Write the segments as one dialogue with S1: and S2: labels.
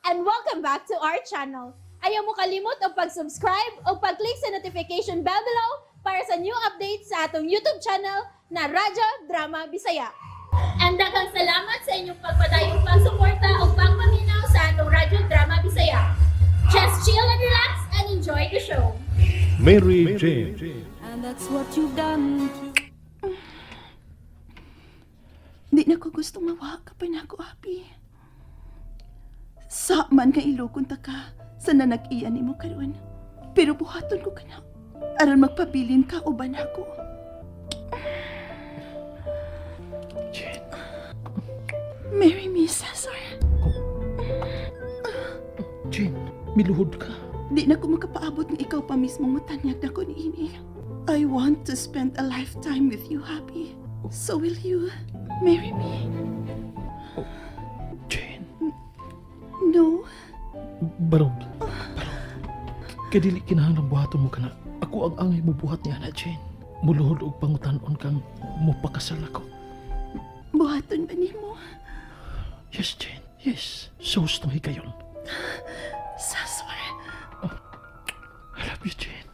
S1: And welcome back to our channel. Ayaw mo kalimot og pag-subscribe o pag-click sa notification bell below para sa new updates sa atong YouTube channel na Radyo Drama Bisaya. And daghang salamat sa inyong pagpadayong pagsuporta o pagpaminaw sa atong Radyo Drama Bisaya. Just chill and relax and enjoy the show.
S2: Mary Jane.
S3: And that's what you've done to
S4: Di na ko gustong mawa ka pa na ako, Abi. Sa man nga ilokon ta ka sa nanag-iya nimo karon. Pero buhaton ko kana. Aron magpabilin ka uban ako.
S5: Jane.
S4: Marry me, Cesar.
S5: Jane, miluhod ka.
S4: Di na ko makapaabot nga ikaw pa mismo matanyag na ko niini. I want to spend a lifetime with you, Happy. So will you marry me?
S5: Jane,
S4: No.
S5: barong. Barong. Kay dili kinahanglan buhaton mo kana. Ako ang angay mo buhat niya na, Jane. Muluhod og pangutan-on kang mupakasal ako.
S4: Buhaton ba nimo?
S5: Yes, Jane. Yes. Sa hustong higayon.
S4: Cesar.
S5: I love you, Jane.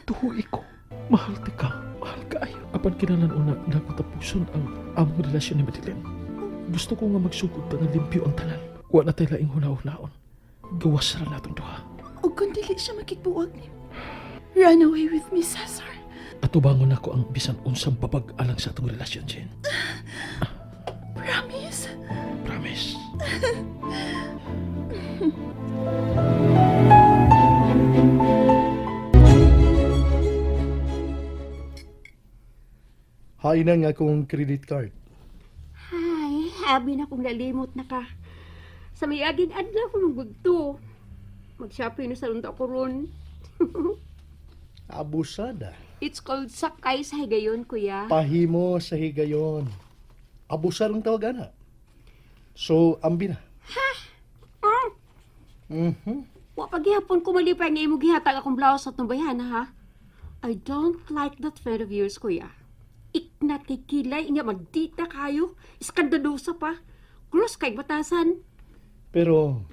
S5: Tuhoy ko. Mahal ti ka. Mahal ka ayo. Apan kinahanglan una na ko tapuson ang among relasyon ni Madeline. Gusto ko nga magsugod ta nga limpyo ang tanan. Wa na tay laing huna-hunaon. Gawas ra natong duha.
S4: O kung dili siya makigbuwag nimo. Run away with me, Cesar.
S5: Atubangon nako ang bisan unsang babag alang sa atong relasyon, Jane.
S4: Promise.
S5: Promise.
S6: Hain na nga akong credit card.
S7: Ay, abi na kong nalimot na ka. Sa may aging adlaw ko nung gudto. Mag-shopping na sa lunta ko ron.
S6: Abusada.
S7: It's called sakay sa higayon, kuya.
S6: Pahimo sa higayon. Abusar ang tawag ana. So, ambi na. Mhm.
S7: Wa paghihapon ko malipay nga imo gihatag akong blouse at tumbayan, ha? I don't like that friend of yours, kuya. Iknat kay kilay, inya magdita kayo. Iskandalusa pa. Gross kay batasan.
S6: Pero,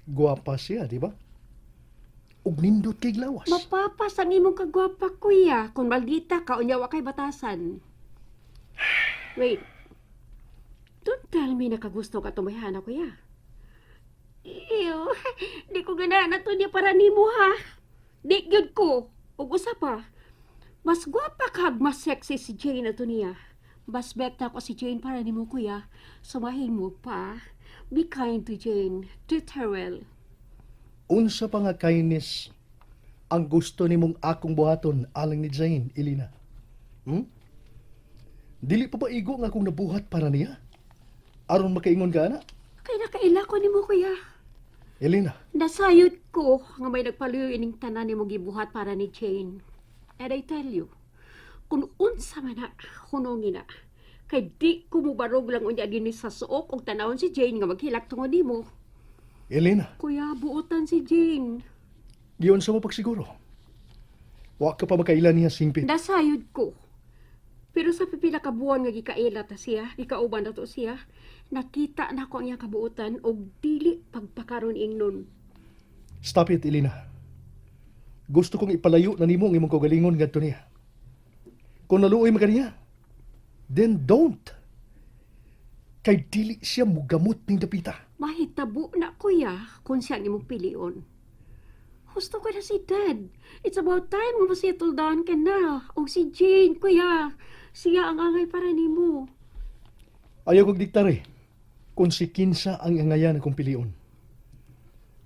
S6: guwapa siya, di ba? Ug nindot kay glawas.
S7: Mapapas ang imong kagwapa, kuya. Kung maldita ka, unya wa kay batasan. Wait. Don't tell me nakagusto ka tumayhana, kuya. Ew, di ko ganahan na to niya para nimo ha. Di gyud ko. Ug usa pa, mas gwapa kag mas sexy si Jane ato niya. Mas bet ako si Jane para nimo, kuya. Sumahin mo pa. Be kind to Jane. Treat her well.
S6: Unsa pa nga kindness ang gusto nimong akong buhaton alang ni Jane, Elena? Dili pa ba igo nga akong nabuhat para niya? Aron makaingon ka ana?
S7: Kay nakaila ko nimo, kuya.
S6: Elena,
S7: Nasayod ko nga may nagpaluyo ining tanan nimo gibuhat para ni Jane. And I tell you, kung unsa man na, hunongin na. Kay di ko mubarog lang unya dinhi sa suok og tanawon si Jane nga maghilak tungod nimo.
S6: Elena,
S7: Kuya, buotan si Jane.
S6: giunsa mo pagsiguro. Wa ka pa makaila niya singpit.
S7: Nasayod ko. Pero sa pipila ka buwan nga gikaila ta siya, gikauban na to siya, nakita na ko ang iyang kabuotan og dili pagpakaron ingnon.
S6: Stop it, Elena. Gusto kong ipalayo na nimo ang imong kaugalingon ngadto niya. Kung naluoy man ka niya, then don't. Kay dili siya mugamot ning dapita.
S7: Mahitabo na, kuya, kung siya ang imong pilion. Husto ka na si Dad. It's about time nga mo-settle down ka na. O si Jane, kuya. Siya ang angay para nimo.
S6: Ayaw kong diktare kung si kinsa ang angayan akong pilion.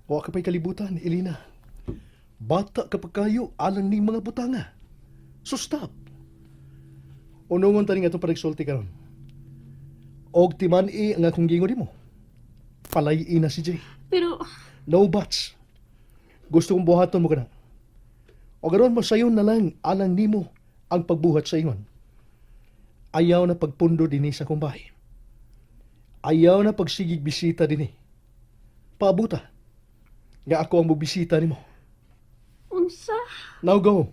S6: Wa ka pa'y kalibutan, Elena. Bata ka pa kayo alang ning mga butanga. So stop. Unungon ta ning atong panagsulti karon. Og timan-i ang akong gingon nimo. Palay na si Jay.
S7: Pero,
S6: No buts. Gusto kong buhaton mo kana. O garon mo sayon na lang alang nimo ang pagbuhat sa ingon. Ayaw na pagpundo dinhi sa akong bahay. Ayaw na pagsigig bisita dinhi. Paabuta. Nga ako ang mobisita nimo.
S7: Unsa?
S6: Now go.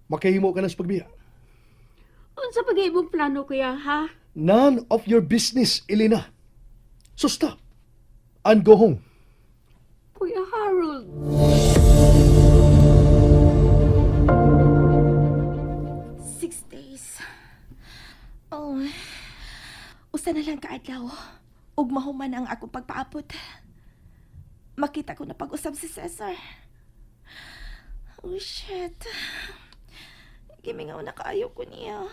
S6: Makahimo ka na sa pagbiya.
S7: Unsa pag imong plano, kuya, ha?
S6: None of your business, Elena. So stop. And go home.
S7: Kuya Harold.
S4: 6 days. Oh. Usa na lang kaadlaw. Ug mahuman ang akong pagpaabot. Makita ko na pag-usab si Cesar. Oh, shit. Gimingaw na kaayo ko niya.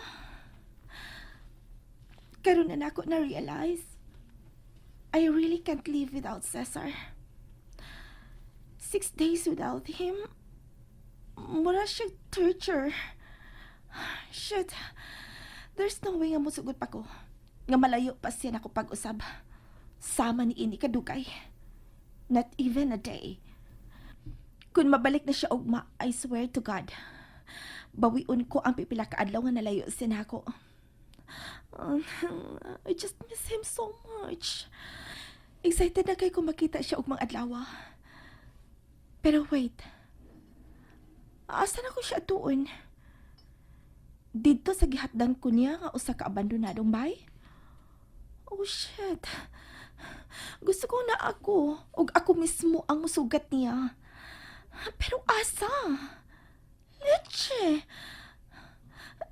S4: Karon na nako na-realize. I really can't live without Cesar. 6 days without him, mura siya torture. Shit. There's no way nga musugot pa ko. Nga malayo pa siya nako pag-usab. Sama ni ini kadugay. Not even a day. Kung mabalik na siya ugma, I swear to God. Bawion ko ang pipila ka adlaw nga nalayo siya nako. I just miss him so much. Excited na kay ko makita siya ugmang adlaw. Pero wait. Asa na ko siya tuon? Didto sa gihatdan ko niya nga usa ka abandonadong bay? Oh shit. Gusto ko na ako ug ako mismo ang musugat niya. Pero asa? Leche.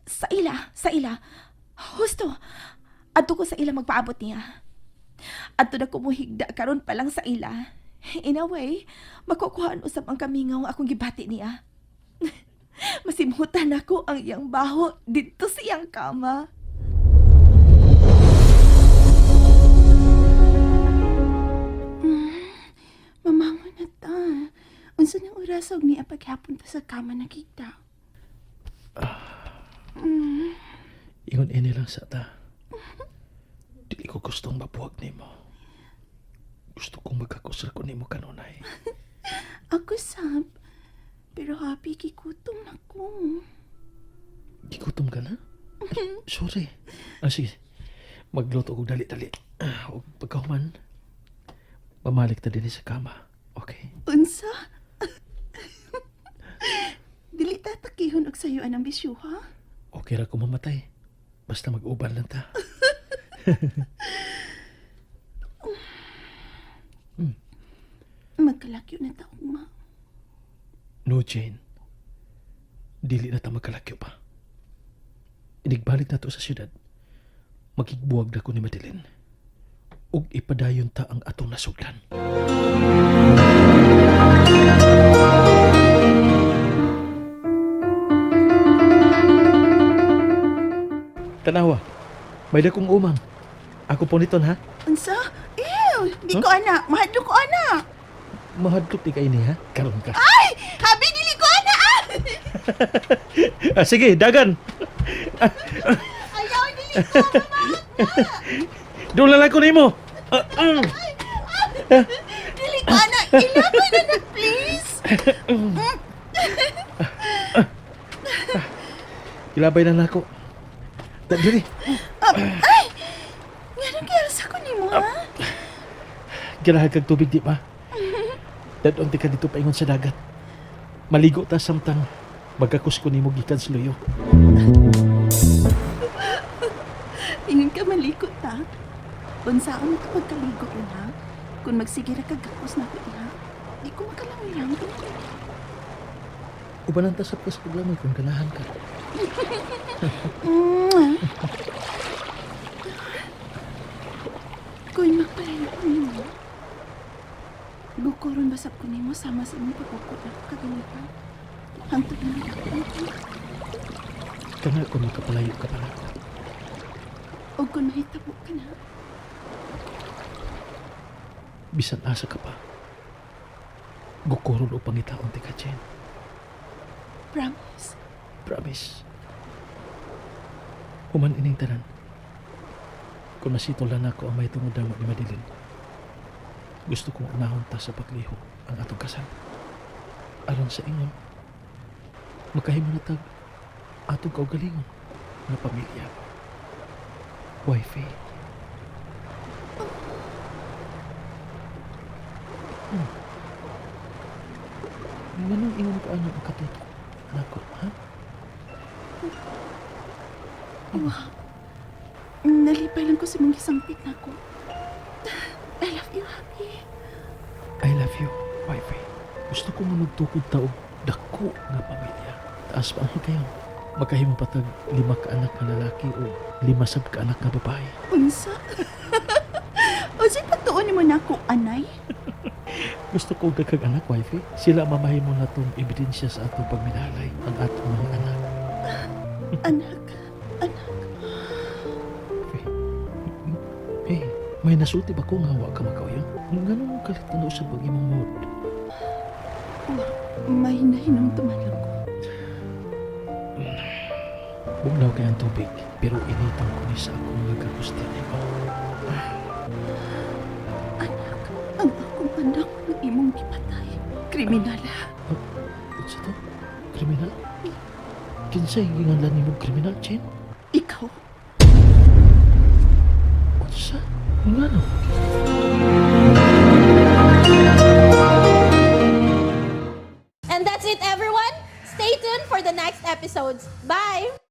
S4: Sa ila, sa ila. Husto. Adto ko sa ila magpaabot niya. Adto na ko muhigda karon pa lang sa ila. In a way, makukuhaan usab ang kamingaw nga akong gibati niya. Masimutan ako ang iyang baho didto sa iyang kama. Mamangon na ta. Unsa nang oras og niya paghapon pa sa kama nakita?
S5: Ingon ini lang sa ta. Dili ko gustong mabuwag nimo. Gusto kong magkakusal ko nimo kanunay.
S4: Ako sab. Pero happy kikutom na ko.
S5: Gigutom ka na? Ay, sorry. Ah, sige. Magluto ko dali-dali. Ah, ug pagkahuman, pamalik ta din sa kama. Okay?
S4: Unsa? Dili ta takihon og sayo ang bisyo ha?
S5: Okay ra ko mamatay. Basta mag-uban lang ta.
S4: Magkalakyo na ta ugma.
S5: No, Jane. Dili na ta magkalakyo pa. Inigbalik na to sa syudad. Magigbuwag na ko ni Madeline. Ug ipadayon ta ang atong nasuglan. Tanawa, may dakong umang. Ako po niton ha.
S4: Unsa? Ew! Di ko ana. Mahadlok ko ana.
S5: Mahadlok di kay ni ha. Karon ka.
S4: Ay! Habi dili ko ana. ah!
S5: Ah, sige, dagan.
S4: Ayaw dili ko mama.
S5: Doon lang ko nimo.
S4: Dili ko ana. Ilabay na na please.
S5: Ilabay na nako. Da, dili.
S4: Ay! Nganong kaya sa ko nimo ha?
S5: Ganahan kag tubig di ba? Dadon ti ka dito paingon sa dagat. Maligo ta samtang magakos ko nimo gikan sa luyo.
S4: Ingon ka malikot ta. Unsaon na pagkaligo ron ha? Kung magsige ra ka gakos na ko diha. Di ko makalangoy-langoy.
S5: Ubanan ta sa ka sa paglangoy kung ganahan ka.
S4: Mwah. Kung magpalayo ko nimo, bukoron basab ko nimo sama sa imong pagkukot ako kaganita. Hangtod na nagakon ko.
S5: Kana kung makapalayo ka pa nako.
S4: O kung mahitabo ka na,
S5: Bisan asa ka pa. Gukoron o pangitaon ti ka, Jen.
S4: promise.
S5: Promise. Human ining tanan. Kung masitol lang ako ang may tungod damo ni Madeline. Gusto kong unahon ta sa paglihok ang atong kasal. Aron sa ingon, makahimo na tag atong kaugalingon nga pamilya. Wifey. Nganong ingon ka ano ang katutok nako, ha?
S4: Nalipay lang ko sa mong gisampit nako. I love you, happy.
S5: I love you, wifey. Gusto ko nga magtukod ta og dako nga pamilya. Taas pa ang higayon. Makahimo pa tag 5 ka anak nga lalaki o 5 sab ka anak nga babae.
S4: Unsa? Unsay pagtuon nimo nako, anay?
S5: Gusto ko og daghang anak, wifey. Sila ang mamahimo natong ebidensya sa atong pagminalay ang atong mga anak.
S4: Anak, anak.
S5: Wifey. Hey, may nasulti ba ko nga wa ka makauyon? Nganong kalit na usab ang imong mood?
S4: May nahinumduman lang ko.
S5: Bugnaw kay ang tubig, pero initan ko ni sa akong mga kagustian nimo.
S4: Anak, ang akong anak ng imong gipatay. Kriminala.
S5: Unsa to? Kriminal? Kinsay ginganlan nimo kriminal, Chen?
S4: Ikaw.
S5: Unsa? Ngano?
S1: And that's it, everyone. Stay tuned for the next episodes. Bye!